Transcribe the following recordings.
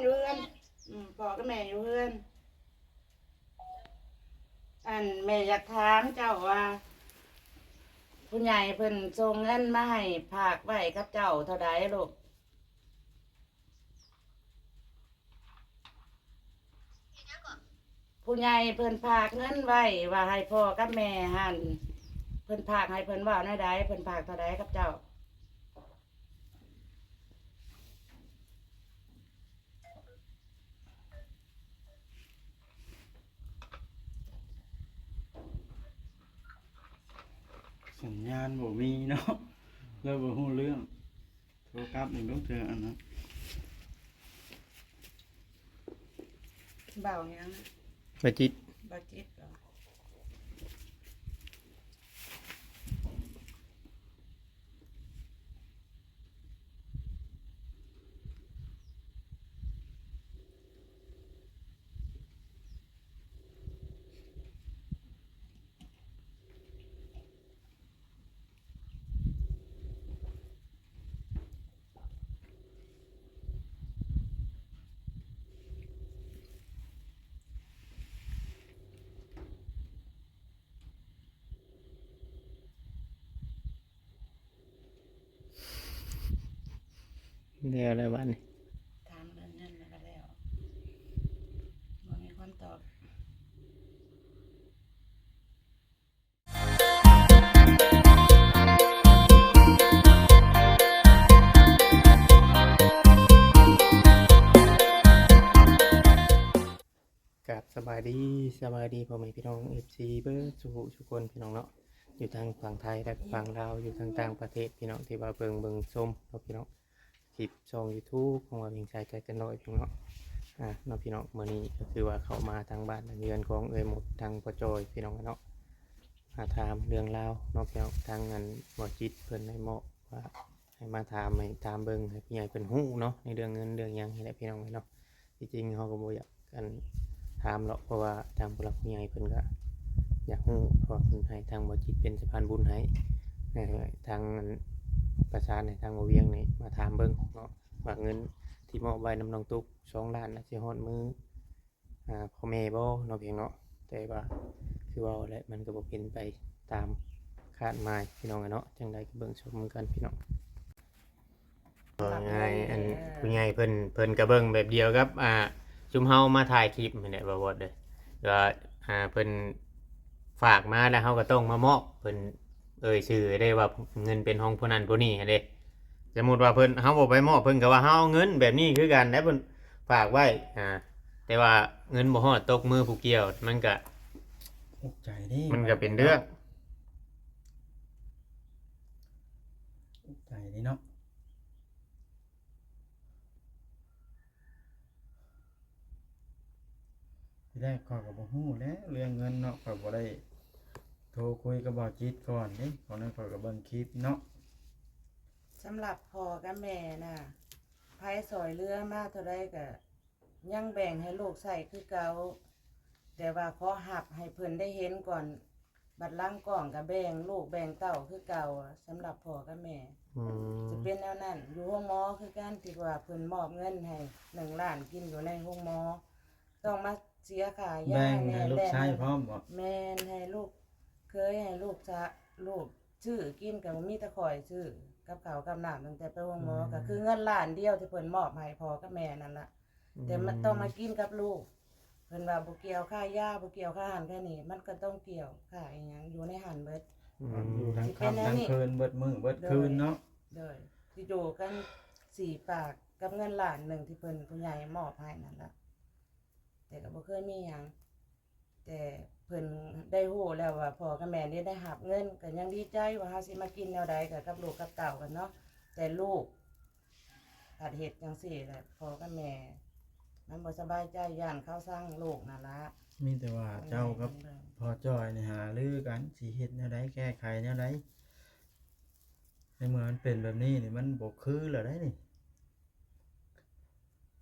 ຢູ່ເຮືອນ ອືມ ພໍ່ກັບແມ່ຢູ່ເຮືອນ. ອັນແມ່ຢາກຖາມເຈົ້າວ່າ ຜູ້ໃຫຍ່ເພິ່ນສົ່ງເງິນມາໃຫ້ຝາກໄວ້ກັບເຈົ້າເທົ່າໃດລູກ? ຜູ້ໃຫຍ່ເພິ່ນຝາກເງິນໄວ້ວ່າໃຫ້ພໍ່ກັບແມ່ຫັ້ນ ເພິ່ນຝາກໃຫ້ເພິ່ນເວົ້າແນວໃດ? ເພິ່ນຝາກເທົ່າໃດກັບເຈົ້າ? ສັນຍານບໍ່ມີເນາະ ແລ້ວບໍ່ຮູ້ເລື່ອງ. ໂທກັບອີກເບິ່ງເທື່ອອັນນັ້ນ ບ່າວຫຍັງ? ບ່າວຈິດ ບ່າວຈິດເອີ. ແລ້ວແລ້ວບາດນີ້ ຖາມເລື່ອງນັ້ນແລ້ວກໍແລ້ວ ບໍ່ມີຄວາມຕອບ. ກາບສະບາຍດີ ສະບາຍດີພໍ່ແມ່ພີ່ນ້ອງ ເອັຟຊີ ເບິດສູ່ຜູ້ສູ່ຄົນ ພີ່ນ້ອງເນາະ ຢູ່ທາງຝັ່ງໄທ ແລະ ຝັ່ງລາວ ຢູ່ທາງຕ່າງປະເທດ ພີ່ນ້ອງທີ່ວ່າເບິ່ງ ເບິ່ງຊົມເນາະ ພີ່ນ້ອງ. ຄລິບຊ່ອງ YouTube ຂອງວ່າວຽງຊາຍໃຈເກີນຮ້ອຍ ພີ່ນ້ອງເນາະ ອ່າ ເນາະ ພີ່ນ້ອງ. ມື້ນີ້ກໍຄືວ່າເຂົ້າມາທາງບ້ານທາງເຮືອນຂອງເອື້ອຍໝົດ ທາງພໍ່ຈ້ອຍ ພີ່ນ້ອງເນາະ ມາຖາມເລື່ອງລາວເນາະ ພີ່ນ້ອງ. ທາງອັນບໍ່ຈິດເພິ່ນໄດ້ມອບວ່າໃຫ້ມາຖາມ ໃຫ້ຖາມເບິ່ງ ໃຫ້ຜູ້ໃຫຍ່ເພິ່ນຮູ້ເນາະ ໃນເລື່ອງເງິນເລື່ອງຫຍັງນີ້ແຫຼະ ພີ່ນ້ອງເອີຍເນາະ. ທີ່ຈິງເຮົາກໍບໍ່ຢາກ ອັນ ຖາມເນາະ ເພາະວ່າທາງຜູ້ຫຼັກຜູ້ໃຫຍ່ເພິ່ນກໍຢາກຮູ້ ເພາະວ່າເພິ່ນໃຫ້ທາງບໍ່ຈິດເປັນສະພານບຸນໃຫ້ ເອີ ທາງ ອັນ ປະສານໃຫ້ທາງບໍ່ວຽງນີ້ມາຖາມເບິ່ງເນາະ ວ່າເງິນທີ່ມອບໄວ້ນຳນ້ອງຕຸກສອງລ້ານ ອາດຊິຮອດມື ອ່າ ພໍ່ແມ່ບໍ່ເນາະ ພີ່ນ້ອງເນາະ. ແຕ່ວ່າຄືເວົ້າແຫຼະ ມັນກໍບໍ່ເປັນໄປຕາມຄາດໝາຍ ພີ່ນ້ອງເອີຍເນາະ. ຈັ່ງໃດກໍເບິ່ງຊົມນຳກັນ ພີ່ນ້ອງ. ເວົ້າງ່າຍໆ ອັນ ເອີ ຜູ້ໃຫຍ່ເພິ່ນ ເພິ່ນກໍເບິ່ງແບບດຽວກັບ ອ່າ ຊຸມເຮົາມາຖ່າຍຄລິບຫັ້ນແຫຼະ ບໍ່ວອດເດີ ວ່າ ອ່າ ເພິ່ນຝາກມາແລ້ວ ເຮົາກໍຕ້ອງມາມອບ ເພິ່ນເອີ່ຍຊື່ໄດ້ວ່າເງິນເປັນຂອງຜູ້ນັ້ນຜູ້ນີ້ຫັ້ນເດ້. ສົມມຸດວ່າເພິ່ນ ເຮົາບໍ່ໄປມອບ ເພິ່ນກໍວ່າເຮົາເອົາເງິນ ແບບນີ້ຄືກັນແຫຼະ ເພິ່ນຝາກໄວ້ ອ່າ ແຕ່ວ່າເງິນບໍ່ຮອດຕົກມືຜູ້ກ່ຽວ ມັນກໍ ອຸກໃຈເດ້ ມັນກໍເປັນເລື່ອງ ອຸກໃຈເດ້ເນາະ. ທີແລກຂ້ອຍກໍບໍ່ຮູ້ແຫຼະເລື່ອງເງິນເນາະ ຂ້ອຍບໍ່ໄດ້ໂທຄຸຍກັບບ່າວຈິດກ່ອນເດ້. ຕອນນັ້ນຂ້ອຍກໍເບິ່ງຄລິບເນາະ. ສຳລັບພໍ່ກັບແມ່ນະ ໃຜຊ່ອຍເຫຼືອມາເທົ່າໃດກໍຍັງແບ່ງໃຫ້ລູກໃຊ້ຄືເກົ່າ, ແຕ່ວ່າຂໍຮັບໃຫ້ເພິ່ນໄດ້ເຫັນກ່ອນ. ບັດຫຼັງກ້ອງກໍແບ່ງລູກແບ່ງເຕົ້າຄືເກົ່າ ສຳລັບພໍ່ກັບແມ່ ອືມ ຈະເປັນແນວນັ້ນ. ຢູ່ໂຮງໝໍຄືກັນ ທີ່ວ່າເພິ່ນມອບເງິນໃຫ້ໜຶ່ງລ້ານ ກິນຢູ່ໃນໂຮງໝໍ ຕ້ອງມາເສຍຄ່າຢາ ແບ່ງໃຫ້ລູກໃຊ້ພ້ອມບໍ? ແມ່ນ ໃຫ້ລູກເຂີຍ ໃຫ້ລູກສະ ລູກຊື້ກິນກໍມີແຕ່ຂ້ອຍຊື້ກັບເຂົ້າກັບນ້ຳ ຕັ້ງແຕ່ໄປໂຮງໝໍ ອືມ ກໍຄືເງິນລ້ານດຽວທີ່ເພິ່ນມອບໃຫ້ພໍ່ກັບແມ່ນັ້ນລະ ອືມ ແຕ່ມັນຕ້ອງມາກິນກັບລູກ. ເພິ່ນວ່າບໍ່ກ່ຽວຄ່າຢາ ບໍ່ກ່ຽວຄ່າຫັ້ນຄ່ານີ້ ມັນກໍຕ້ອງກ່ຽວຄ່າອີ່ຫຍັງ ຢູ່ໃນຫັ້ນເບິດ ອືມ ຢູ່ທັງຄ່ຳທັງຄືນ ເບິດມື້ເບິດຄືນເນາະ ໂດຍ ໂດຍ ຊິຢູ່ກັນສີ່ປາກກັບເງິນລ້ານໜຶ່ງທີ່ເພິ່ນຜູ້ໃຫຍ່ມອບໃຫ້ນັ້ນລະ ແຕ່ກໍບໍ່ເຄີຍມີຫຍັງ ແຕ່ເພິ່ນໄດ້ຮູ້ແລ້ວວ່າພໍ່ກັບແມ່ນີ້ໄດ້ຮັບເງິນ ກໍຍັງດີໃຈວ່າເຮົາຊິມາກິນແນວໃດກໍກັບລູກກັບເຕົ້າກັນເນາະ ແຕ່ລູກ ພັດເຮັດຈັ່ງຊີ້ແຫຼະ ພໍ່ກັບແມ່ມັນບໍ່ສະບາຍໃຈ ຢ້ານເຂົາຊັງລູກນັ້ນລະ. ມີແຕ່ວ່າເຈົ້າກັບພໍ່ຈ້ອຍນີ້ຫາລືກັນ ຊິເຮັດແນວໃດ ແກ້ໄຂແນວໃດ ໃນເມື່ອມັນເປັນແບບນີ້ນີ້ ມັນບໍ່ຄືແລ້ວໃດ໋ນີ້.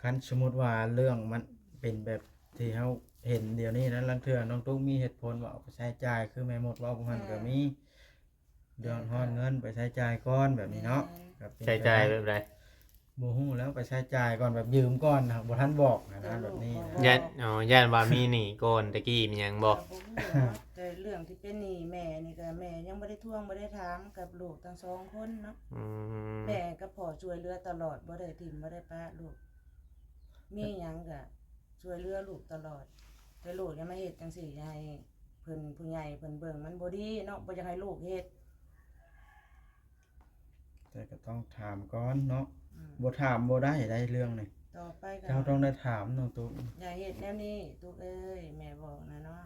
ຄັນສົມມຸດວ່າເລື່ອງມັນເປັນແບບທີ່ເຮົາເຫັນດຽວນີ້ນະ ລາງເທື່ອນ້ອງຕຸກມີເຫດຜົນວ່າອອກໄປໃຊ້ຈ່າຍ ຄືແມ່ມົດເວົ້າປະມານ ອືມ ກໍມີ ເດືອດຮ້ອນເງິນໄປໃຊ້ຈ່າຍກ່ອນແບບນີ້ເນາະ ແມ່ນ ກໍເປັນໄປໄດ້. ໃຊ້ຈ່າຍແບບໃດ? ບໍ່ຮູ້ແລ້ວ ໄປໃຊ້ຈ່າຍກ່ອນ ແບບຢືມກ່ອນ ຫາກບໍ່ທັນບອກນະ ແບບນີ້ນະ. ຢ້ານ ອໍ ຢ້ານວ່າມີໜີ້ກ່ອນແຕ່ກີ້ ມີຫຍັງບໍ່? ກໍບໍ່ຮູ້ແລ້ວ ແຕ່ເລື່ອງທີ່ເປັນໜີ້ແມ່ນີ້ກໍແມ່ຍັງບໍ່ໄດ້ທວງ ບໍ່ໄດ້ຖາມກັບລູກທັງສອງຄົນເນາະ. ອືມ ແມ່ກັບພໍ່ຊ່ວຍເຫຼືອຕະຫຼອດ ບໍ່ໄດ້ຖິ້ມບໍ່ໄດ້ປະລູກ ມີຫຍັງກໍຊ່ວຍເຫຼືອລູກຕະຫຼອດ ແຕ່ລູກຢ່າມາເຮັດຈັ່ງຊີ້ ຢ່າໃຫ້ເພິ່ນ ຜູ້ໃຫຍ່ເພິ່ນເບິ່ງ ມັນບໍ່ດີເນາະ ບໍ່ຢາກໃຫ້ລູກເຮັດ. ແຕ່ກໍຕ້ອງຖາມກ່ອນເນາະ. ອືມ ບໍ່ຖາມບໍ່ໄດ້ໃດເລື່ອງນີ້ ຕໍ່ໄປກໍເຈົ້າຕ້ອງໄດ້ຖາມນ້ອງຕຸກ. ຢ່າເຮັດແນວນີ້ຕຸກເອີຍ ແມ່ບອກນະເນາະ.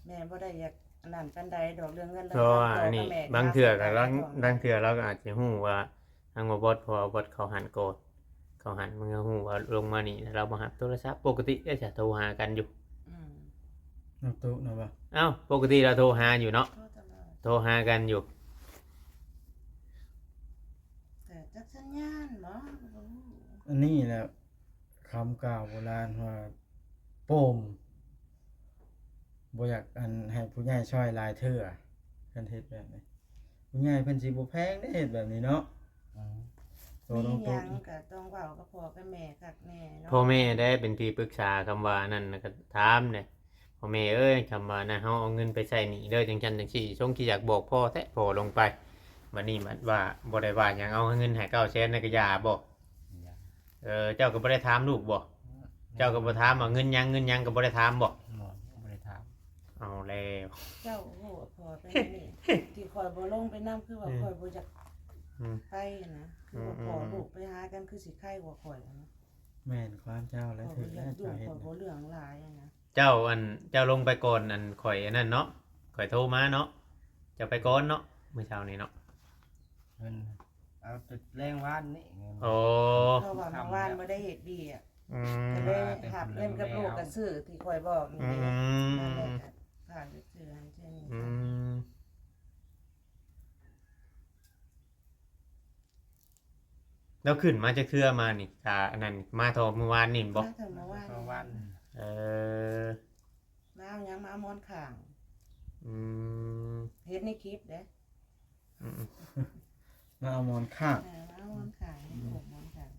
ແມ່ບໍ່ໄດ້ຢາກອັນນັ້ນປານໃດດອກ ເລື່ອງເງິນເລື່ອງຄຳ ເພາະວ່າອັນນີ້ ບາງເທື່ອກໍ ລາງເທື່ອລາວກໍອາດຈະຮູ້ວ່າ ທາງບໍ່ບອດ ເພາະວ່າບໍ່ບອດເຂົ້າຫັ້ນກ່ອນ ເຂົ້າຫັ້ນມັນກໍຮູ້ວ່າລົງມານີ້ ລາວບໍ່ຮັບໂທລະສັບ. ປົກກະຕິເດ້ ຈະໂທຫາກັນຢູ່. ອືມ ນ້ອງຕຸກນະບໍ່? ເອົ້າ ປົກກະຕິລາວໂທຫາຢູ່ເນາະ ໂທຕະຫຼອດ ໂທຫາກັນຢູ່ ແຕ່ຈັກສັນຍານບໍ່ ກໍບໍ່ຮູ້. ອັນນີ້ແຫຼະ ຄຳກ່າວໂບລານວ່າ ໂປມ ບໍ່ຢາກອັນໃຫ້ຜູ້ໃຫຍ່ຊ່ອຍຫຼາຍເທື່ອ ຄັນເຮັດແບບນີ້ ຜູ້ໃຫຍ່ເພິ່ນຊິບໍ່ແພງເດ້ ເຮັດແບບນີ້ເນາະ. ອືມ ໂຕນ້ອງຕຸກ ມີຫຍັງກໍຕ້ອງເວົ້າກັບພໍ່ກັບແມ່ຄັກແນ່ເນາະ ພໍ່ແມ່ເດ້ເປັນທີ່ປຶກສາ. ຄຳວ່ານັ້ນນະກໍຖາມແດ່ ພໍ່ແມ່ເອີຍ ຄຳວ່ານັ້ນ ເຮົາເອົາເງິນໄປໃຊ້ໜີ້ເດີ ຈັ່ງຊັ້ນຈັ່ງຊີ້ ຊົງຊິຢາກບອກພໍ່ແທ້ ພໍ່ລົງໄປ ບັດນີ້ບັດວ່າບໍ່ໄດ້ວ່າຫຍັງ ເອົາເງິນໃຫ້ເກົ້າແສນນະກໍຢ່າບໍ? ເອີ ເຈົ້າກໍບໍ່ໄດ້ຖາມລູກບໍ? ເຈົ້າກໍບໍ່ຖາມວ່າເງິນຫຍັງ ເງິນຫຍັງກໍບໍ່ໄດ້ຖາມບໍ? ບໍ່ ບໍ່ໄດ້ຖາມ. ເອົາແລ້ວ ເຈົ້າໂຫດພໍໄປນີ້ ທີ່ຂ້ອຍບໍ່ລົງໄປນຳ ຄືວ່າຂ້ອຍບໍ່ຢາກ ອືມ ໄປນະ ຄືວ່າ ອືມ ພໍ່ລູກໄປຫາກັນ ຄືຊິໄຄກວ່າຂ້ອຍນະ. ແມ່ນຄວາມເຈົ້າແຫຼະ ຖືກແລ້ວ ເຈົ້າເຮັດ ຂ້ອຍບໍ່ເລື່ອງຫຼາຍນະ. ເຈົ້າ ອັນ ເຈົ້າລົງໄປກ່ອນ ອັນ ຂ້ອຍ ອັນນັ້ນເນາະ ຂ້ອຍໂທມາເນາະ ເຈົ້າໄປກ່ອນເນາະ ມື້ເຊົ້ານີ້ເນາະ. ເພິ່ນເອົາແຕ່ແລງວານນີ້. ອໍ ເພາະວ່າມື້ວານບໍ່ໄດ້ເຮັດວຽກ ອືມ ກໍເລີຍຮັບເງິນກັບລູກ ກໍຊື້ທີ່ຂ້ອຍບອກນີ້ເດ້. ອືມ ນັ້ນແຫຼະ ຝາກໄປຊື້ອັນເຊັ່ນນີ້. ອືມ ລາວຂຶ້ນມາຈັກເທື່ອມານີ້? ກະອັນນັ້ນ ມາທໍ່ມື້ວານນີ້ແມ່ນບໍ່? ມາເຖິງມື້ວານ. ເອີ ມາເອົາຫຍັງ? ມາເອົາໝອນຂ້າງ. ອືມ ເຫັນໃນຄລິບເດ້. ອືມ ມາເອົາໝອນຂ້າງ. ເອີ ມາເອົາໝອນຂ້າງ ອືມ ໝອນຂ້າງ.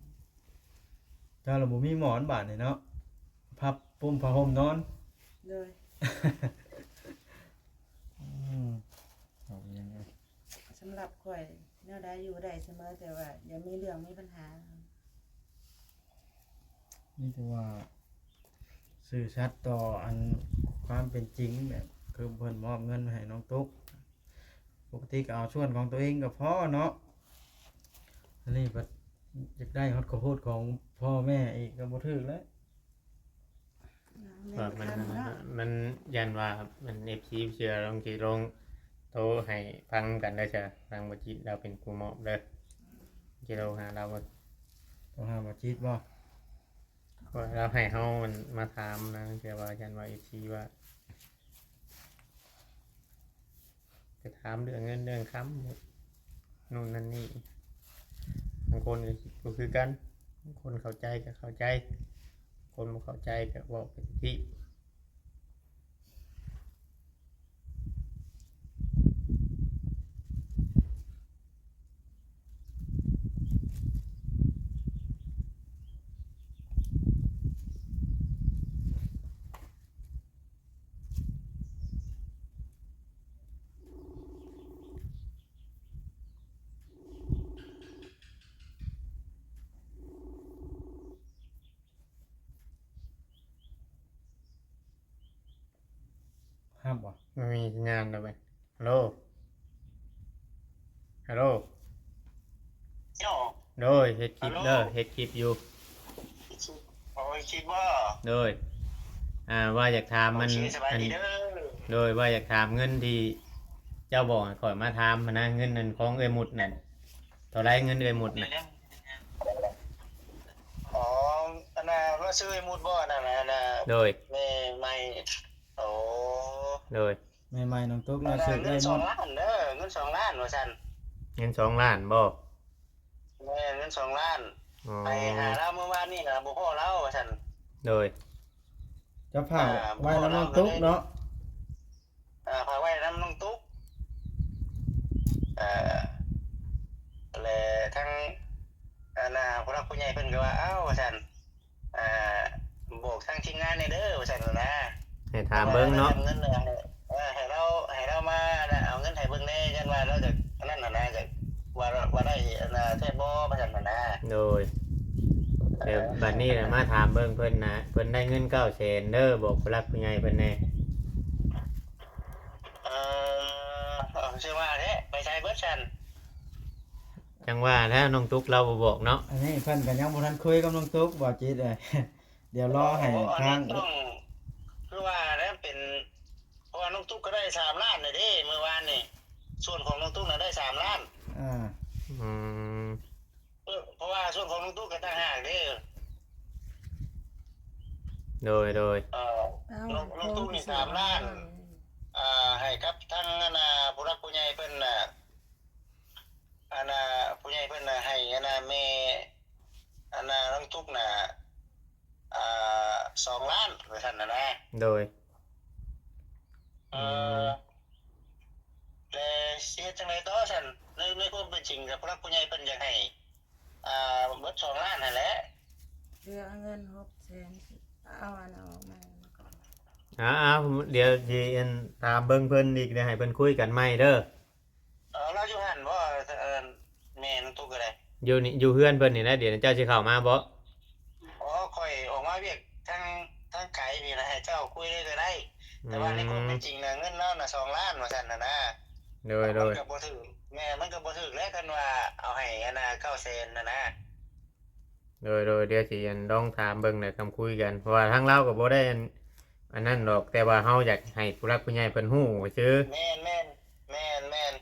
ເຈົ້າລະບໍ່ມີໝອນບາດນີ້ເນາະ ພັບປຸ້ມຜ້າຫົ່ມນອນ. ໂດຍ ອືມ ເອົາອີ່ຫຍັງເອີຍ? ສຳລັບຂ້ອຍ ແນວໃດຢູ່ໄດ້ສະເໝີ ແຕ່ວ່າຢ່າມີເລື່ອງມີບັນຫາ. ມີແຕ່ວ່າຊື່ສັດຕໍ່ອັນຄວາມເປັນຈິງ ແບບຄືເພິ່ນມອບເງິນໃຫ້ນ້ອງຕຸກ ປົກກະຕິກໍເອົາສ່ວນຂອງຕົວເອງກໍພໍເນາະ. ອັນນີ້ບັດຢາກໄດ້ຮອດເຂົ້າໂພດຂອງພໍ່ແມ່ອີກ ກໍບໍ່ຖືກແລ້ວ. ແມ່ນ ມັນ ມັນຢ້ານວ່າມັນ ເອັຟຊີ ເຊື່ອລອງຊິລອງໂທໃຫ້ຟັງນຳກັນເດີ ຊະ ທາງບໍ່ຈິດລາວເປັນຜູ້ມອບເດີ ຊິໂທຫາລາວເບິ່ງ. ໂທຫາບໍ່ຈິດບໍ່? ເພາະວ່າລາວໃຫ້ເຮົາ ອັນ ມາຖາມນາງ ເທື່ອວ່າຢ້ານວ່າ ເອັຟຊີ ວ່າ ໄປຖາມເລື່ອງເງິນເລື່ອງຄຳ ໂນ່ນນັ້ນນີ້ ບາງຄົນກໍຄິດບໍ່ຄືກັນ ບາງຄົນເຂົ້າໃຈກໍເຂົ້າໃຈ ຄົນບໍ່ເຂົ້າໃຈກໍເວົ້າໄປຕິ. ຮັບບໍ່? ມັນມີສັນຍານແລ້ວເວີຍ. ຮັລໂຫຼ ຮັລໂຫຼ ໂດຍ ເຮັດຄລິບເດີ ເຮັດຄລິບຢູ່. ໂອ້ຍ ຄລິບບໍ່? ໂດຍ ອ່າ ວ່າຢາກຖາມມັນ ໂອເຄ ສະບາຍດີເດີ. ໂດຍ ວ່າຢາກຖາມເງິນທີ່ເຈົ້າບອກໃຫ້ຂ້ອຍມາຖາມຫັ້ນນະ ເງິນນັ້ນຂອງເອື້ອຍມຸດນັ້ນ ເທົ່າໃດເງິນເອື້ອຍມຸດນະ? ອໍ ອັນນ່າ ວ່າຊື່ເອື້ອຍມຸດບໍ່? ອັນນັ້ນນະ ອັນນ່າ ໂດຍ ແມ່ໃໝ່. ໂອ້ ໂດຍ ແມ່ໃໝ່ນ້ອງຕຸກເນາະ ເອີ ເງິນສອງລ້ານເດີ ເງິນສອງລ້ານວ່າຊັ້ນ. ເງິນສອງລ້ານບໍ່? ແມ່ນ ເງິນສອງລ້ານ. ອໍ ໄປຫາລາວມື້ວານນີ້ນະ ບໍ່ພໍ້ລາວວ່າຊັ້ນ. ໂດຍ ເຈົ້າຝາກໄວ້ນຳນ້ອງຕຸກເນາະ. ເອີ ຝາກໄວ້ນຳນ້ອງຕຸກ ເອີ ແລະ ທັງ ຜູ້ຫຼັກຜູ້ໃຫຍ່ເພິ່ນກໍວ່າ ເອົ້າ ວ່າຊັ້ນ ອ່າ ບອກທາງທີມງານແດ່ເດີ ວ່າຊັ້ນນະ ໃຫ້ຖາມເບິ່ງເນາະ ເງິນ ເອີ ໃຫ້ລາວ ໃຫ້ລາວມາເອົາເງິນໃຫ້ເບິ່ງແດ່ ຢ້ານວ່າລາວຈະອັນນັ້ນຫັ້ນນະ ຈະວ່າ ວ່າໄດ້ອັນນະແທ້ບໍ່ ວ່າຊັ້ນນະ. ໂດຍ ແຕ່ບັດນີ້ນະ ເອີ ມາຖາມເບິ່ງເພິ່ນນະ ເພິ່ນໄດ້ເງິນເກົ້າແສນເດີ ບອກຜູ້ຫຼັກຜູ້ໃຫຍ່ເພິ່ນແດ່. ເອີ ເອີ ຈັ່ງວ່າແທ້ ໄປໃສເບິດຊັ້ນ? ຈັ່ງວ່າແລ້ວ ນ້ອງຕຸກລາວບໍ່ບອກເນາະ. ອັນນີ້ເພິ່ນກໍຍັງບໍ່ທັນຄຸຍກັບນ້ອງຕຸກ ບໍ່ຈິດເອີຍ. ດຽວລໍໃຫ້ ໂອ້ ອັນນີ້ທາງ ຕ້ອງ ຄືວ່າແລ້ວເປັນ ເພາະວ່ານ້ອງຕຸກກໍໄດ້ສາມລ້ານແລ້ວເດ້ ມື້ວານນີ້ ສ່ວນຂອງນ້ອງຕຸກນະໄດ້ສາມລ້ານ. ອ່າ ອືມ ເອີ ເພາະວ່າສ່ວນຂອງນ້ອງຕຸກກໍຕ່າງຫາກເດ້. ໂດຍ ໂດຍ ເອີ ເອົ້າ ນ້ອງ ນ້ອງຕຸກນີ້ສາມລ້ານ ອ່າ ໃຫ້ກັບທາງອັນນ່າ ຜູ້ຫຼັກຜູ້ໃຫຍ່ເພິ່ນນະ ອັນນ່າ ຜູ້ໃຫຍ່ເພິ່ນນະໃຫ້ອັນນ່າ ແມ່ອັນນ່າ ນ້ອງຕຸກນະ ອ່າ ສອງລ້ານ ວ່າຊັ້ນນະນະ. ໂດຍ ເອີ ອືມ ແລ້ວຊິເຮັດຈັ່ງໃດຕໍ່ຊັ້ນ? ໃນ ໃນຄວາມເປັນຈິງ ຜູ້ຫຼັກຜູ້ໃຫຍ່ເພິ່ນຢາກໃຫ້ ອ່າ ເບິດສອງລ້ານຫັ້ນແຫຼະ ເຫຼືອເງິນຫົກແສນ ເອົາອັນອອກມາກ່ອນ. ເອົາໆ ດຽວຊິອັນ ຖາມເບິ່ງເພິ່ນອີກ ດຽວໃຫ້ເພິ່ນຄຸຍກັນໃໝ່ເດີ. ເອີ ລາວຢູ່ຫັ້ນບໍ່? ເອີ ແມ່ນ້ອງຕຸກກໍໄດ້ ຢູ່ນີ້ ຢູ່ເຮືອນເພິ່ນນີ້ແຫຼະ ດຽວເຈົ້າຊິເຂົ້າມາບໍ່? ອໍ ຂ້ອຍອອກມາວຽກທາງ ທາງໄກນີ້ນະ ໃຫ້ເຈົ້າຄຸຍເລີຍກໍໄດ້ ແຕ່ວ່າໃນຄວາມເປັນຈິງນະ ອືມ ເງິນລາວນະສອງລ້ານ ວ່າຊັ້ນນະນະ. ໂດຍ ໂດຍ ມັນກໍບໍ່ຖືກ ແມ່ນ ມັນກໍບໍ່ຖືກແຫຼະ ຄັນວ່າເອົາໃຫ້ອັນນ່າ ເກົ້າແສນນະນະ. ໂດຍ ໂດຍ ດຽວຊິອັນ ລອງຖາມເບິ່ງແລ້ວຄ່ອຍຄຸຍກັນ ເພາະວ່າທາງລາວກໍບໍ່ໄດ້ອັນ ອັນນັ້ນດອກ ແຕ່ວ່າເຮົາຢາກໃຫ້ຜູ້ຫຼັກຜູ້ໃຫຍ່ເພິ່ນຮູ້ຊື່. ແມ່ນໆ ແມ່ນ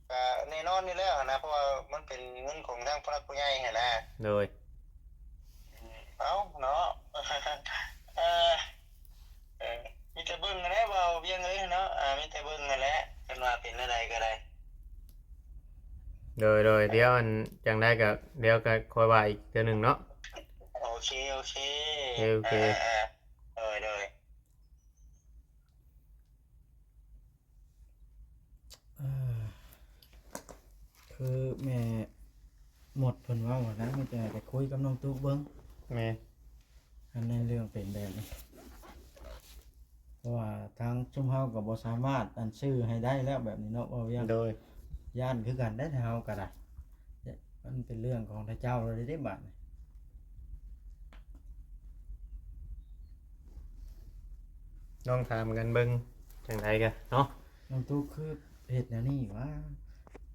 ໆ ກໍແນ່ນອນຢູ່ແລ້ວຫັ້ນນະ ເພາະວ່າມັນເປັນເງິນຂອງທາງຜູ້ຫຼັກຜູ້ໃຫຍ່ຫັ້ນນະ. ໂດຍ ເອົ້າເນາະ ເອີ ເອີ ມີແຕ່ເບິ່ງຫັ້ນແຫຼະ ເວົ້າວຽງເອີຍເນາະ ອ່າ ມີແຕ່ເບິ່ງຫັ້ນແຫຼະ ຄັນວ່າເປັນແນວໃດກໍໄດ້. ໂດຍ ໂດຍ ດຽວອັນ ຈັ່ງໃດກໍ ດຽວກໍຄ່ອຍວ່າອີກເທື່ອໜຶ່ງເນາະ. ໂອເຄ ໂອເຄ ໂອເຄ ໂອເຄ ອ່າ ໂດຍ ໂດຍ. ເອີ ຄືແມ່ມົດເພິ່ນເວົ້ານະ ມີແຕ່ໄປຄຸຍກັບນ້ອງຕຸກເບິ່ງ. ແມ່ນ ອັນໃນເລື່ອງເປັນແບບນີ້ ເພາະວ່າທາງຊຸມເຮົາກໍບໍ່ສາມາດອັນຊື້ໃຫ້ໄດ້ແລ້ວແບບນີ້ເນາະ ເວົ້າຫຍັງ. ໂດຍ ຢ້ານຄືກັນໄດ໋ ເຮົາກໍໄດ້ ມັນເປັນເລື່ອງຂອງເຂົາເຈົ້າແລ້ວເດ້ບາດນີ້. ລອງຖາມກັນເບິ່ງ ຈັ່ງໃດກໍເນາະ. ນ້ອງຕຸກຄືເຮັດແນວນີ້ຫວາ?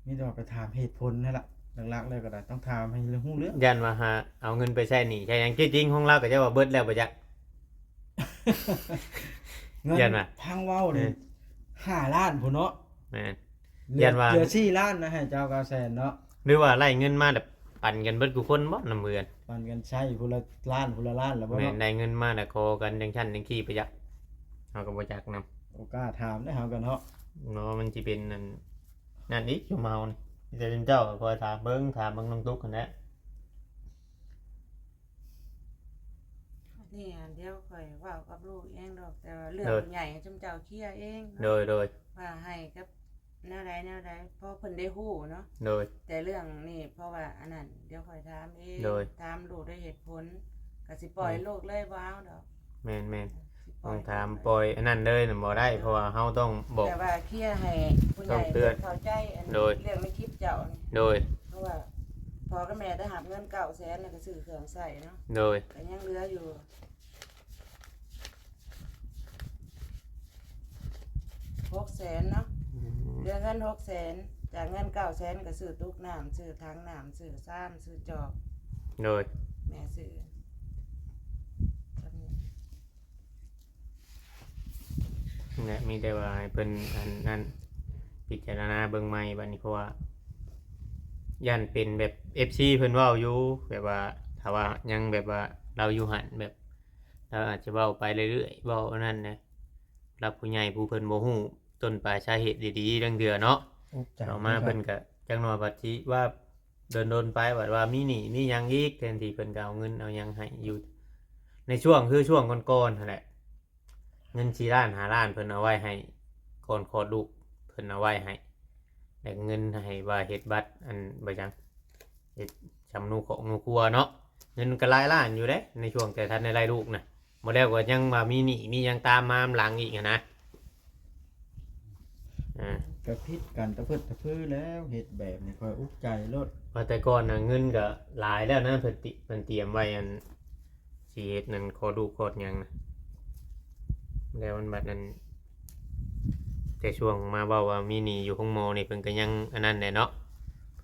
ມີແຕ່ວ່າໄປຖາມເຫດຜົນຫັ້ນລະ ຫຼັກໆ ແລ້ວກໍໄດ້ ຕ້ອງຖາມໃຫ້ຮູ້ເລື່ອງ. ຢ້ານວ່າຫາເອົາເງິນໄປໃຊ້ໜີ້ໃຊ້ຫຍັງ ທີ່ຈິງຂອງລາວກໍຈະວ່າເບິດແລ້ວບໍ່ຈັກ. ເງິນ ຢ້ານວ່າ ຟັງເວົ້ານີ້ ເອີ ຫ້າລ້ານພຸ້ນເນາະ. ແມ່ນ ເຫຼືອ ຢ້ານວ່າ ເຫຼືອສີ່ລ້ານນະ ໃຫ້ເຈົ້າເກົ້າແສນເນາະ. ຫຼືວ່າໄລ່ເງິນມາແລ້ວປັນກັນເບິດທຸກຄົນບໍ່ ນຳເພື່ອນ ປັນກັນໃຊ້ຜູ້ລະລ້ານ ຜູ້ລະລ້ານລະບໍ່ເນາະ. ແມ່ນ ໄດ້ເງິນມາແລ້ວຂໍກັນຈັ່ງຊັ້ນຈັ່ງຊີ້ໄປຈັກ ເຮົາກໍບໍ່ຈັກນຳ. ໂອກາດຖາມໄດ້ເຮົາກໍເນາະ ເນາະ ມັນຊິເປັນອັນນັ້ນອີກ ຊຸມເຮົານີ້ ມີແຕ່ເຈົ້າກໍຄອຍຖາມເບິ່ງ ຖາມເບິ່ງນ້ອງຕຸກຫັ້ນແຫຼະ. ອັນນີ້ດຽວຂ້ອຍເວົ້າກັບລູກເອງດອກ ແຕ່ວ່າເລື່ອງ ໂດຍ ໃຫຍ່ຊຸມເຈົ້າເຄລຍເອງເນາະ. ໂດຍ ໂດຍ ວ່າໃຫ້ກັບ ແນວໃດແນວໃດ ເພາະເພິ່ນໄດ້ຮູ້ເນາະ. ໂດຍ ແຕ່ເລື່ອງນີ້ ເພາະວ່າອັນນັ້ນ ດຽວຂ້ອຍຖາມເອງ. ໂດຍ ຖາມລູກດ້ວຍເຫດຜົນ ກໍຊິປ່ອຍ ໂດຍ ລູກເລີຍ ບໍ່ເອົາດອກ. ແມ່ນໆ ຊິປ່ອຍ ຕ້ອງຖາມປ່ອຍອັນນັ້ນເລີຍນະບໍ່ໄດ້ ເພາະວ່າເຮົາຕ້ອງບອກ ແຕ່ວ່າເຄລຍໃຫ້ຜູ້ໃຫຍ່ເພິ່ນເຂົ້າໃຈ ໂດຍ ເລື່ອງໃນຄລິບເຈົ້ານີ້. ໂດຍ ເພາະວ່າພໍ່ກັບແມ່ໄດ້ຮັບເງິນເກົ້າແສນ ແລ້ວກໍຊື້ເຄື່ອງໃຊ້ເນາະ. ໂດຍ ກໍຍັງເຫຼືອຢູ່ ຫົກແສນເນາະ. ອືມ ເຫຼືອເງິນຫົກແສນ ຈາກເງິນເກົ້າແສນກໍຊື້ຕຸກນ້ຳ ຊື້ຖັງນ້ຳ ຊື້ຊາມ ຊື້ຈອກ. ໂດຍ ແມ່ຊື້ ແລະ ມີແຕ່ວ່າໃຫ້ເພິ່ນອັນນັ້ນ ພິຈາລະນາເບິ່ງໃໝ່ບັດນີ້ ເພາະວ່າຢ້ານເປັນແບບເອັຟຊີເພິ່ນເວົ້າຢູ່ ແບບວ່າຖ້າວ່າຍັງແບບວ່າລາວຢູ່ຫັ້ນ ແບບລາວອາດຈະເວົ້າໄປເລື້ອຍໆ ເວົ້າອັນນັ້ນນະ ຜູ້ຫຼັກຜູ້ໃຫຍ່ຜູ້ເພິ່ນບໍ່ຮູ້ຕົ້ນປາຍສາເຫດດີໆ ລາງເທື່ອເນາະ. ເອົາມາເພິ່ນກະຈັກໜ່ອຍບັດຊິວ່າ ດົນໆ ໄປ ບັດວ່າມີໜີ້ມີຫຍັງອີກ ແທນທີ່ເພິ່ນກໍເອົາເງິນເອົາຫຍັງໃຫ້ຢູ່ ໃນຊ່ວງ ຄືຊ່ວງກ່ອນໆ ຫັ້ນແຫຼະ ເງິນສີ່ລ້ານ ຫ້າລ້ານ ເພິ່ນເອົາໄວ້ໃຫ້ ກ່ອນຄອດລູກ ເພິ່ນເອົາໄວ້ໃຫ້ ແລະ ເງິນໃຫ້ວ່າເຮັດບັດ ອັນ ບໍ່ຫຍັງ ເຮັດສ ກຳນູຂອງນູຄົວເນາະ ເງິນກໍຫຼາຍລ້ານຢູ່ເດ້ ໃນຊ່ວງແຕ່ທັນໄດ້ໄດ້ລູກນະ ບໍ່ແລ້ວກໍຍັງວ່າມີໜີ້ມີຫຍັງຕາມມານຳຫຼັງອີກຫັ້ນນະ. ອ່າ ກໍຜິດກັນຕະເພິດຕະເພີແລ້ວ ເຮັດແບບນີ້ຂ້ອຍອຸກໃຈໂລດ. ວ່າແຕ່ກ່ອນນະເງິນກໍຫຼາຍແລ້ວນະ ເພິ່ນຕິ ເພິ່ນຕຽມໄວ້ ອັນ ຊິເຮັດນັ້ນ ຄອດລູກຄອດຫຍັງນະ ແລ້ວມັນບັດນັ້ນ ແຕ່ຊ່ວງມາເວົ້າວ່າມີໜີ້ຢູ່ໂຮງໝໍນີ້ ເພິ່ນກໍຍັງອັນນັ້ນແຫຼະເນາະ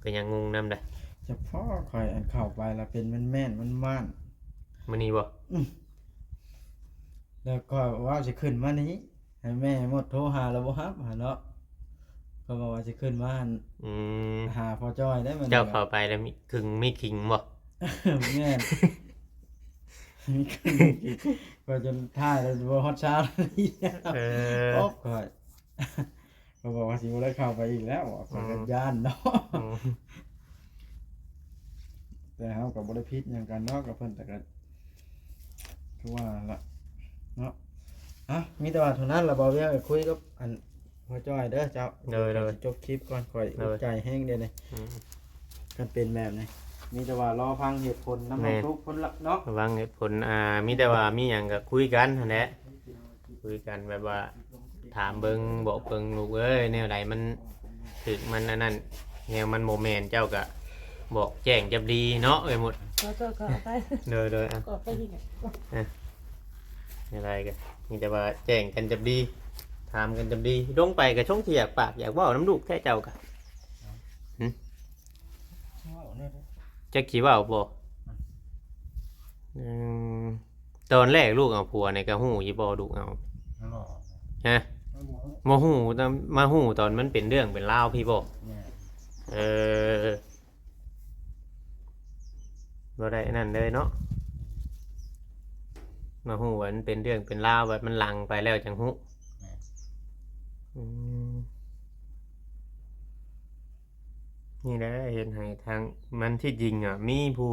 ກໍຍັງງົງນຳໄດ໋. ສະເພາະຂ້ອຍອັນເຂົ້າໄປລະເປັນແມ່ນໆ ມັນມ່ານ ມື້ນີ້ບໍ່? ອືມ ແລ້ວກໍວ່າຊິຂຶ້ນມານີ້ ໃຫ້ແມ່ໝົດໂທຫາລະບໍ່ຮັບຫັ້ນເນາະ ເພິ່ນບອກວ່າຊິຂຶ້ນມາ ອືມ ຫາພໍ່ຈ້ອຍໄດ້ມື້ນີ້. ເຈົ້າເຂົ້າໄປແລ້ວມີ ຄຶງ ມີຂິງບໍ່? ແມ່ນ ມີຂຶງ ວ່າຈົນທ້າຍແລ້ວບໍ່ຮອດຊາວນາທີ ເອີ ອອກຂ້ອຍ ເຂົາບອກວ່າຊິບໍ່ໄດ້ເຂົ້າໄປອີກແລ້ວ ຂ້ອຍກໍ ອືມ ຢ້ານເນາະ ອືມ ແຕ່ເຮົາກໍບໍ່ໄດ້ຜິດຫຍັງກັນເນາະ ກັບເພິ່ນ ແຕ່ກໍຄືວ່າລະເນາະ. ອ່ະ ມີແຕ່ວ່າເທົ່ານັ້ນລະ ເວົ້າວຽງ ຄຸຍກັບອັນ ພໍ່ຈ້ອຍເດີເຈົ້າ. ໂດຍໆ ຈົບຄລິບກ່ອນ ຂ້ອຍ ໂດຍ ອຸກໃຈແຮງເດນີ້ ອືມ ຄັນເປັນແບບນີ້ ມີແຕ່ວ່າລໍຟັງເຫດຜົນນຳ ແມ່ນ ນ້ອງຕຸກເພິ່ນລະເນາະ ຟັງເຫດຜົນ. ອ່າ ມີແຕ່ວ່າມີຫຍັງກໍຄຸຍກັນຫັ້ນແຫຼະ ຄຸຍກັນແບບວ່າຖາມເບິ່ງ ບອກເບິ່ງ ລູກເອີຍ ແນວໃດມັນຖືກ ມັນອັນນັ້ນ ແນວມັນບໍ່ແມ່ນ ເຈົ້າກໍບອກແຈ້ງຈັບດີເນາະ ເອີຍໝົດ. ຂໍໂທດ ຂໍອະໄພ ໂດຍໆ ອ່ະ ຂໍອະໄພທີ່ ອ່ະ ແນວໃດກໍມີແຕ່ວ່າແຈ້ງກັນຈັບດີ ຖາມກັນຈັບດີ. ລົງໄປກໍຊົງຊິຢາກປາກຢາກເວົ້ານຳລູກແທ້ເຈົ້າກະ ຫຶ ເວົ້າແນວໃດ ຈັກຊິເວົ້າບໍ່? ອືມ ຕອນແລກລູກເອົາຜົວນີ້ກະຮູ້ຢູ່ບໍ່ ລູກເອົາ? ບໍ່ ຮະ? ບໍ່ຮູ້ ແຕ່ມາຮູ້ຕອນມັນເປັນເລື່ອງເປັນລາວພີ້ບໍ່? ແມ່ນ ເອີ ບໍ່ໄດ້ອັນນັ້ນເລີຍເນາະ ມາຮູ້ວ່າມັນເປັນເລື່ອງເປັນລາວ ແບບມັນຫຼັງໄປແລ້ວຈັ່ງຮູ້. ແມ່ນ ອືມ ນີ້ແຫຼະເຮັດໃຫ້ທາງ ມັນທີ່ຈິງອະ ມີຜູ້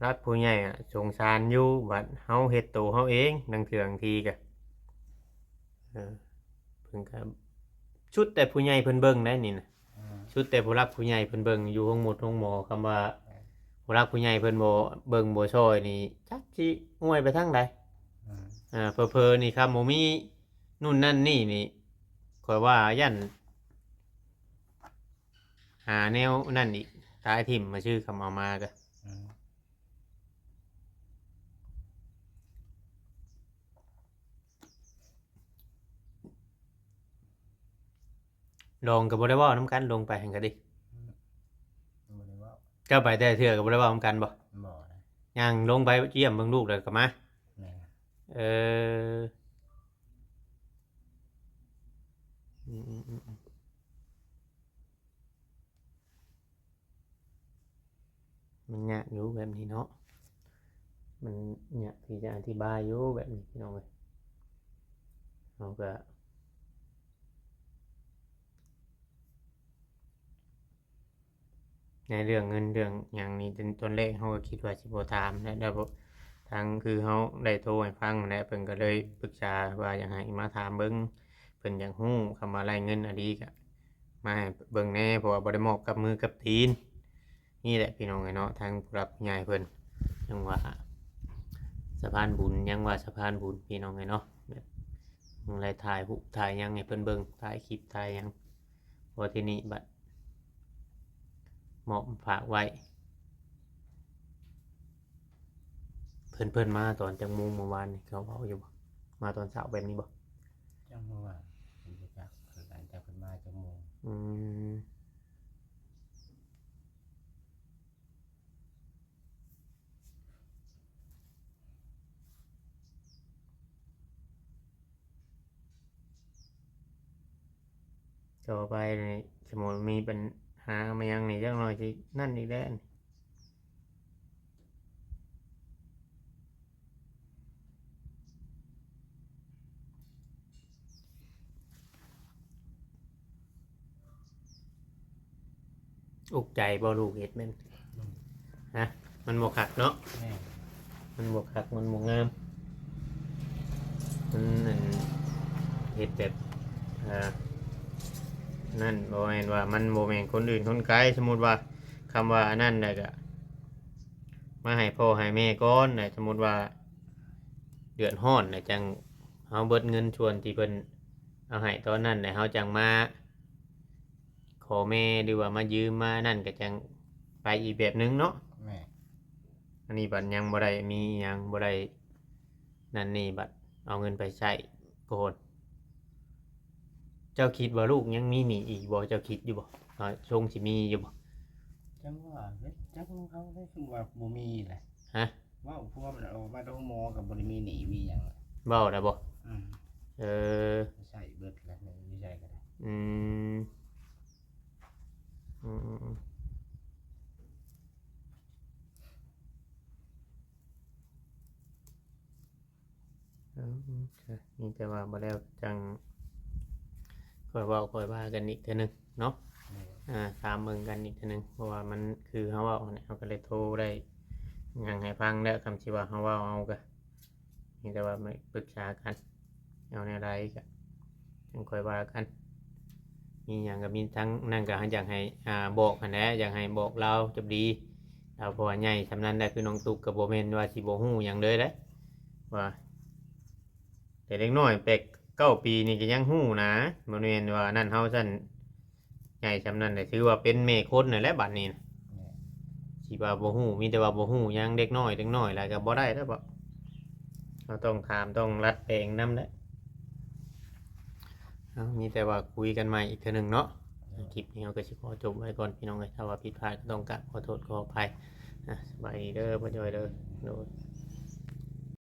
ຫຼັກຜູ້ໃຫຍ່ອະສົງສານຢູ່ ບັດເຮົາເຮັດໂຕເຮົາເອງ ລາງເທື່ອບາງທີກະ ເອີ ເພິ່ນກໍສຸດແຕ່ຜູ້ໃຫຍ່ເພິ່ນເບິ່ງໄດ໋ນີ້ນະ ອືມ ສຸດແຕ່ຜູ້ຫຼັກຜູ້ໃຫຍ່ເພິ່ນເບິ່ງ ຢູ່ໂຮງໝົດໂຮງໝໍ ຄຳວ່າ ເອີ ຜູ້ຫຼັກຜູ້ໃຫຍ່ເພິ່ນບໍ່ເບິ່ງບໍ່ຊ່ອຍນີ້ ຈັກຊິອວຍໄປທາງໃດ. ອືມ ອ່າ ເຜີໆນີ້ ຄຳບໍ່ມີ ນັ້ນນັ້ນນີ້ນີ້ ຂ້ອຍວ່າຢ້ານຫາແນວນັ້ນອີກ ຕາຍຖິ້ມມາຊື່ ຄຳເອົາມາກະ ອືມ ລອງກໍບໍ່ໄດ້ເວົ້ານຳກັນ ລົງໄປຫັ້ນກໍດີ ອືມ ບໍ່ໄດ້ເວົ້າ. ເຈົ້າໄປແຕ່ເທື່ອກໍບໍ່ໄດ້ເວົ້ານຳກັນບໍ່? ບໍ່ ຍ່າງລົງໄປຢ້ຽມເບິ່ງລູກແລ້ວກໍມາ. ແມ່ນ ເອີ ອືມໆໆ ມັນຍາກຢູ່ແບບນີ້ເນາະ ມັນຍາກທີ່ຈະອະທິບາຍຢູ່ແບບນີ້ ພີ່ນ້ອງເອີຍ. ເຮົາກະ ໃນເລື່ອງເງິນເລື່ອງຫຍັງນີ້ ຕອນແລກເຮົາກໍຄິດວ່າຊິບໍ່ຖາມແຫຼະ ແລ້ວທາງຄືເຮົາໄດ້ໂທໃຫ້ຟັງແຫຼະ ເພິ່ນກໍເລີຍປຶກສາວ່າຢາກໃຫ້ມາຖາມເບິ່ງ ເພິ່ນຢາກຮູ້ ຄຳວ່າໄລ່ເງິນອີ່ຫຼີກະມາໃຫ້ເບິ່ງແດ່ ເພາະວ່າບໍ່ໄດ້ມອບກັບມືກັບຕີນ. ນີ້ແຫຼະພີ່ນ້ອງເອີຍເນາະ ທາງຜູ້ຫຼັກຜູ້ໃຫຍ່ເພິ່ນ ຍັງວ່າສະພານບຸນ ຍັງວ່າສະພານບຸນ ພີ່ນ້ອງເອີຍເນາະ ແບບ ຍັງໄດ້ຖ່າຍຮູບຖ່າຍຫຍັງໃຫ້ເພິ່ນເບິ່ງ ຖ່າຍຄລິບຖ່າຍຫຍັງ ພໍທີນີ້ບັດມອບຝາກໄວ້. ເພິ່ນ ເພິ່ນມາຕອນຈັກໂມງເມື່ອວານນີ້ ເຂົາເວົ້າຢູ່ບໍ່? ມາຕອນເຊົ້າແບບນີ້ບໍ່? ຈັກ ເມື່ອວານ ເພິ່ນບໍ່ຈັກຄືກັນ ແຕ່ເພິ່ນມາຈັກໂມງ. ອືມ. ຕໍ່ໄປນີ້ ສົມມຸດມີບັນຫາມາຫຍັງນີ້ ຈັກໜ້ອຍຊິນັ້ນອີກແລ້ວ. ອຸກໃຈບໍ່ ລູກເຮັດແມ່ນ ອືມ ຮະ? ມັນບໍ່ຄັກເນາະ ແມ່ນ ມັນບໍ່ຄັກ ມັນບໍ່ງາມ ມັນ ອັນ ເຮັດແບບ ອ່າ ນັ້ນ ບໍ່ແມ່ນວ່າມັນບໍ່ແມ່ນຄົນອື່ນຄົນໄກ ສົມມຸດວ່າ ຄຳວ່າອັນນັ້ນແລ້ວກະ ມາໃຫ້ພໍ່ໃຫ້ແມ່ກ່ອນນະ ສົມມຸດວ່າເດືອດຮ້ອນນະ ຈັ່ງເຮົາເບິດເງິນສ່ວນທີ່ເພິ່ນເອົາໃຫ້ຕອນນັ້ນ ແລ້ວເຮົາຈັ່ງມາຂໍແມ່ ຫຼືວ່າມາຢືມມານັ້ນ ກໍຈັ່ງໄປອີກແບບໜຶ່ງເນາະ. ແມ່ນ. ອັນນີ້ບັດຍັງບໍ່ໄດ້ມີຫຍັງ ບໍ່ໄດ້ນັ້ນນີ້ ບັດເອົາເງິນໄປໃຊ້ກ່ອນ. ເຈົ້າຄິດວ່າລູກຍັງມີໜີ້ອີກບໍ່? ເຈົ້າຄິດຢູ່ບໍ່? ວ່າຊົງຊິມີຢູ່ບໍ່? ຈັງວ່າເດ້ ຈັກຂອງເຂົາເດ້ ຄືວ່າບໍ່ມີແຫຼະ. ຮະ? ເວົ້າພວມແລ້ວ ອອກມາໂຮງໝໍກໍບໍ່ໄດ້ມີໜີ້ມີຫຍັງ. ເວົ້າໄດ້ບໍ່? ອືມ. ເອີ ໃຊ້ເບິດແລ້ວ ຢູ່ໃສກໍໄດ້. ອືມ ອືມໆໆ. ເອີ ມີແຕ່ວ່າບໍ່ແລ້ວຈັ່ງຄ່ອຍເວົ້າຄ່ອຍວ່າກັນອີກເທື່ອໜຶ່ງເນາະ. ແມ່ນ. ອ່າ ຖາມເບິ່ງກັນອີກເທື່ອໜຶ່ງ ເພາະວ່າມັນຄືເຮົາເວົ້າຫັ້ນແຫຼະ ເຮົາກໍເລີຍໂທໄດ້ ຫຍັງໃຫ້ຟັງແລ້ວ. ຄຳຊິວ່າເຮົາເວົ້າ ເຮົາກໍມີແຕ່ວ່າມາປຶກສາກັນ ເອົາແນວໃດກໍຈັ່ງຄ່ອຍວ່າກັນ. ມີຫຍັງກໍມີທັງນັ້ນ ກໍຢາກໃຫ້ ອ່າ ບອກຫັ້ນແຫຼະ ຢາກໃຫ້ບອກລາວຈະດີ. ລາວ ເພາະວ່າໃຫຍ່ສ່ຳນັ້ນແລ້ວ ຄືນ້ອງຕຸກກໍບໍ່ແມ່ນວ່າຊິບໍ່ຮູ້ຫຍັງເລີຍເດ້ ວ່າ ແຕ່ເດັກນ້ອຍແປດເກົ້າປີນີ້ກໍຍັງຮູ້ນະ. ບໍ່ແມ່ນວ່ານັ້ນ ເຮົາຊັ້ນໃຫຍ່ສ່ຳນັ້ນແຫຼະ ຖືວ່າເປັນແມ່ຄົນນັ້ນແຫຼະບັດນີ້ນະ. ແມ່ນ. ຊິວ່າບໍ່ຮູ້ ມີແຕ່ວ່າບໍ່ຮູ້ຫຍັງ ເດັກນ້ອຍ ເດັກນ້ອຍຫຼາຍກໍບໍ່ໄດ້ແລ້ວເບາະ. ເຮົາຕ້ອງຖາມ ຕ້ອງດັດແປງນຳແຫຼະ. ເອົາ ມີແຕ່ວ່າຄຸຍກັນໃໝ່ອີກເທື່ອໜຶ່ງເນາະ. ແມ່ນ. ຄລິບນີ້ເຮົາກໍຊິຂໍຈົບໄວ້ກ່ອນ ພີ່ນ້ອງເອີຍ. ຖ້າວ່າຜິດພາດກໍຕ້ອງກາບຂໍໂທດຂໍອະໄພ. ອ່ະ ສະບາຍດີເດີ ພໍ່ຈ້ອຍເດີ. ໂດຍ.